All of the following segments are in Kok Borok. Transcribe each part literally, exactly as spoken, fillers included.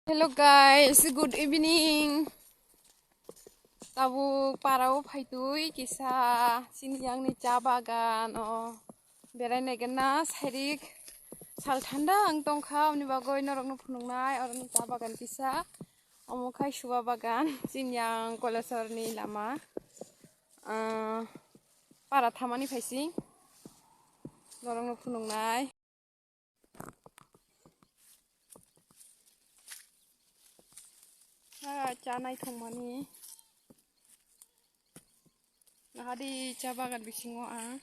Hello guys, good evening. Tabuk parao phaitwi kisa chini yangni cha bagan o berai naigen na sairik sal thanda ang tongkha, aboni bagwi norokno phunuknai oroni cha bagan kisa. Omo khai suba bagan chini yang Koilashahar ni lama, ah, para thamani phaising norokno phunuknai. Ha, cha naithokmani. Nahadi cha bagan bisingo ang.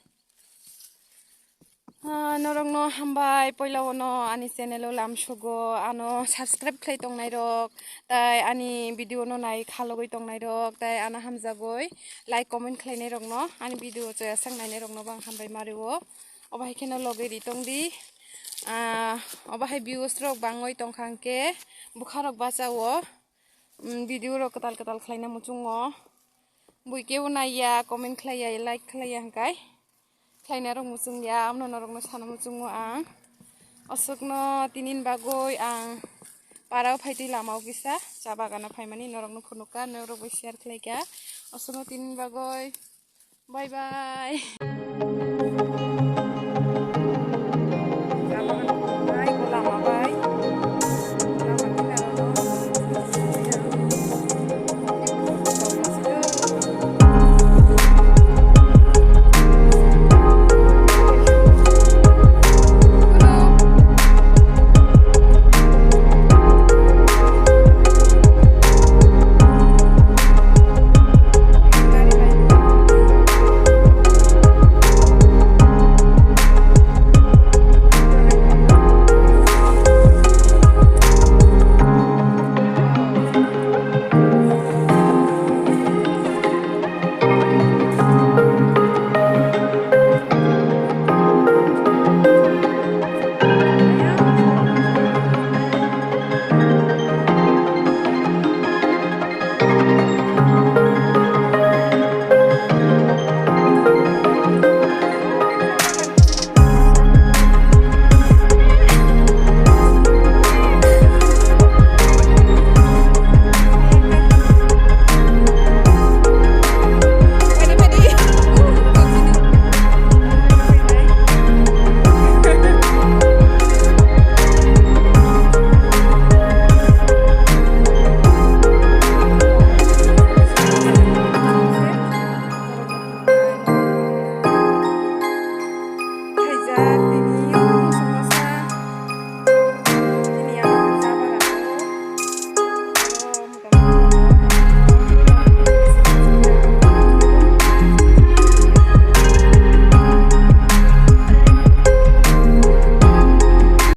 Ah, norokno hambai, poila ono ani channel o lamsogo, ano subscribe khlai tongnai rok, tai ani video no nai khalogwi tongnai rok, tai ano hamjagwi like comment khlainai rokno, ani video chaya sak nainai rokno bang hambai mario. Obo hai kheno logwi ri tongdi. Ah, obo hai views rok bangwi tongkha hwnkhe bwkha rok bachao, mm, video rok kwtal kwtal khlaina muchungo. Bui kebo naiya, comment khlaiya, like khlaiya hwnkhe khlaina rok muchungya, amno norokno sana muchungo ang. Aswkno tinin bagwi ang parao phaitwi lamao kisa cha bagano phaimani norokno phunukha, norokbo share khlaikha. Aswkno tinin bagwi bye bye.